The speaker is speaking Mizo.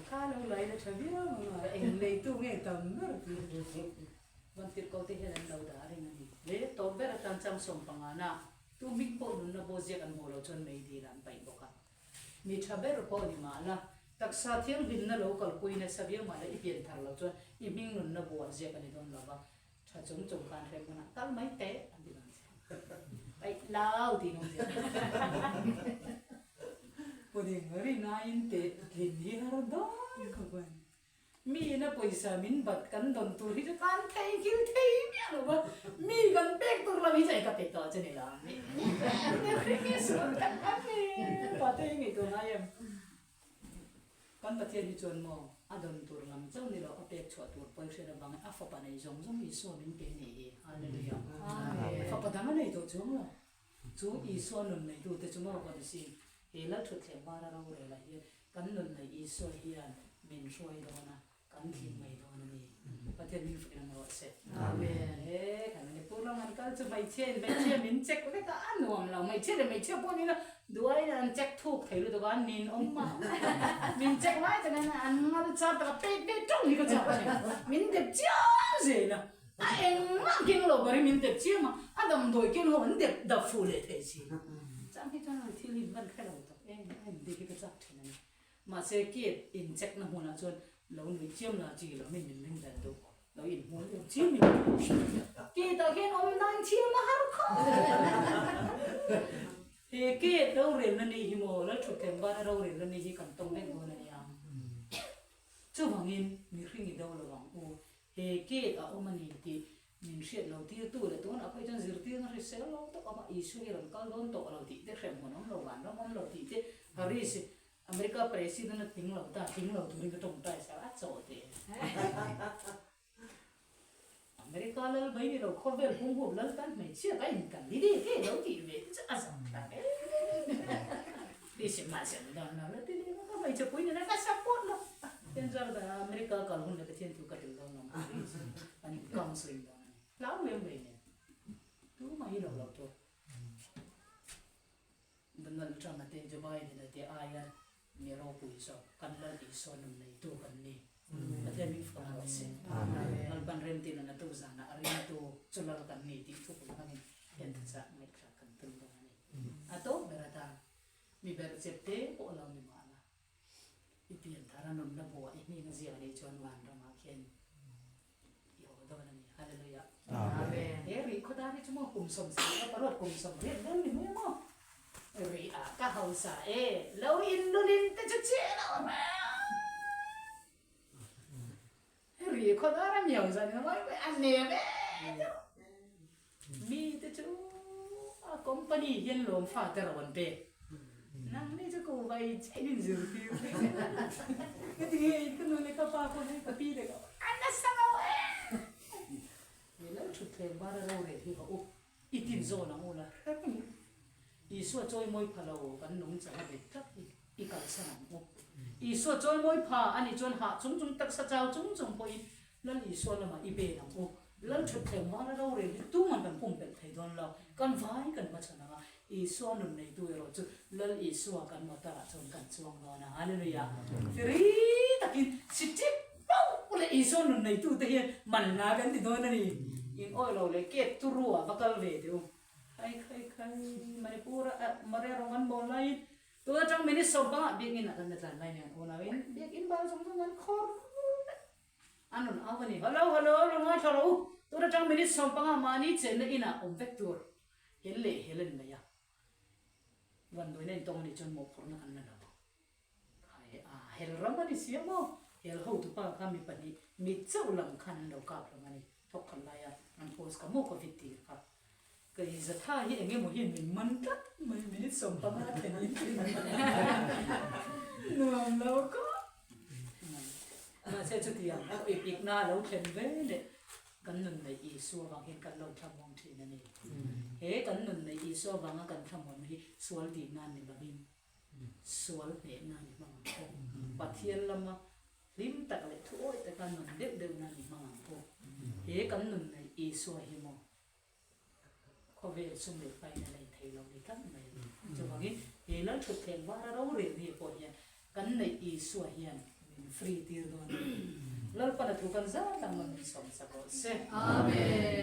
Kha lo lai na tha viau ang a, eng leitu nge tam ber tih van tirhkoh te hian an lo dah reng a ni. Le tawp ber atan chang sawmpangana tu hming pawh nunna bo ziak an hmuh loh chuan mei dil an paih bawk a. Mi tha ber pawh ni mah la, taksa thianghlimna lo kalpui nasa viau mah la i pian thar loh chuan i hming nunna buah ziak a ni dawn lo va, Tha chung chung khan hrem hmunah kal mai teh an ti dawn che. Paih lau tiin awm zia. Pudding rinaiin teh tlin hi har dawn khawp a ni. Miin a pawisa min bat kan dawn tur hi chu kan theihnghilh thei miah lo va, mi kan pek tur lam hi chu ei ka pe tawh che ni lo. Mihring hi sual tak an ni. Pate hi ngaihtuah ngai em? Kan Pathian hi chuan maw a dawn tur lam chauh ni lo a pek chhuah tur pawi hriat avangin a fapa nei zawng zawng Isua min pe ni hi. Hallelujah. Fapa dang a nei tawh chuang lo. Chu Isua nun neitute chu maw kan sin he Lalthutthleng vara rorel ah hian kan nun nei Isua hian min hruai dawn a. Kan thim mai dawn a ni. Pathian min fuih ang rawh se. Amen. He kan Manipur lam han kal chu hmeichhia in hmeichhia min check vek a, a nuam lo. Hmeichhia leh hmeichhia pawh nila duai in an check thuk thei lutuk a, nin awm a. Min check lai tak hian an ngal char tak a pek ve tawng hi ka chak a ni. Min dep chiam zel a. A engmah keng lo ber hi min dep chiam a, a damdawi keng ho an dep dap fuh leh thei si. Chang hi chuan thil hi hman hre lo tak em em dik hi ka chak thin a ni. Mahse kid in check na hmunah chuan lo nui chiam la chi lo min min ring dan duh lo in hmul deuh chiam in kid ah khian awm dan thiam a har khawp he kid rorel na ni hi maw Lalthutthleng bana rorel na ni hi kan tawng vek dawn a nia chuvangin mihring i do lo ang u he kid a awm a ni tih Min hriat lo tirtu leh tunah pawh hi chuan zirtirna hrisel lo tak awm a, Isua hi rawn kal dawn tawh lo tih te hrem hun awm lo, vanram awm lo tih te Paris America President a tling lo ta, tling lo turin ka tawngtai sak a chaw teh. America lal mai ni lo khawvel pumhuap lal tan hmeichhia ka in kan ni dei dei lo tih ve te chu a zam tak em. Ti sim mah se an dawn lo la ti leh ka hmeichhe pui nena ka support lo. Tin chuan America kal hun leh Pathian thu ka hril dawn lo an counselling dawn a ni. Hlau lem lei nen tumah hi lo lo tur. Donald Trump a te Joe Biden a te aia mi ropui zawk kan Lal Isua nun neitu kan ni. Pathian min fak rawh se. Lalpan remtin a natu zanah a ringtu chu lal kan ni tih thupui hmangin entha ngaihthlak kan tum dawn a ni. A tawp ber atan mi ber chep te pawh lo ni mahna i pian thar a nunna buah i hming a ziak anih chuan vanramah khian i haw dawn a ni. Hallelujah. Amen. He rih khawdar hi chu maw kum 18 ka paruat kum 80 dawn ni mai maw? Rih ah ka hausa e, lo in lulin te chu chiah lo ang a. Rih khawdar a miau zan in mai mai a nem e. Mi te chu a company hian lawm fa te rawn pek. Nang ni chu ko vai chiah in zirtir. Ka ti nge ka nu leh ka pa pawh hi ka pi leh ka a nasa lo e. Mi lo thut thleng bar a rorel hi ka u i tin zawn ang u la hrep ang. Isua chawimawi pha lo kan nung chang a bet tlat hi i kalsan ang u. Isua chawimawi pha a nih chuan hah chung chung taksa chau chung chung pawhin Lal Isua lamah i pen ang u. Lal Thutthleng vana rorel hi tuman kan pumpelh thei dawn lo. Kan vai kan hmachhan ang a, Isua nun neitu erawh chu Lal Isua kan motor ah chuan kan chuang dawn a. Hallelujah! Firi takin si tip pauh leh Isua nun neitu te hian man la kan ti dawn a ni. In awih lo leh kep turu ah va kal ve teh u. Khai khai khai Manipur ah Maria rawng an bawl laiin tun atang minute sawmpangah biakinn ah kan la tlan lai nen unauin biakinn bal zawng zawng an khawr vek. An rawn au a ni. Hello, hello, lo ngaithla rawh u. Tun atang minute 15 mahni chenna inah awm vek tur hel leh hel a ni mai a. Vanduaina intawng a nih chuan mawhphurhna kan la lo. Khai a, hel ram a ni si a maw? Hel hotupa kha mi pahnih mit chauh lam khan an lo kap hlawm a ni. Thawk khat laia an post kha maw covid tir kha. Kei Zatha hi eng emaw hian min man tlat mai, minute 15 thlen in min man nuam lo khawp mai. Mahse chutiang pawh i pikna a lo thlen ve leh kan nun neih Isua vang hian kan lo thlamuang thin a ni. He kan nun neih Isua vanga kan thlamuanna hi sual tihna ni lovin sual hnehna ni hmang ang pawh Pathian lama hlim tak leh thuawi taka nun deuh deuhna ni hmang ang pawh he kan nun neih Isua hi maw Khawvel sum leh paina lei thei lo ni tlat mai a ni. Chuvangin. ni Lalṭhutthleng vara rorel ni pawh hian kan neih Isua hian min free tir dawn a ni. Lalpan a thu kan zat ang a min sawmsak rawh se. Amen.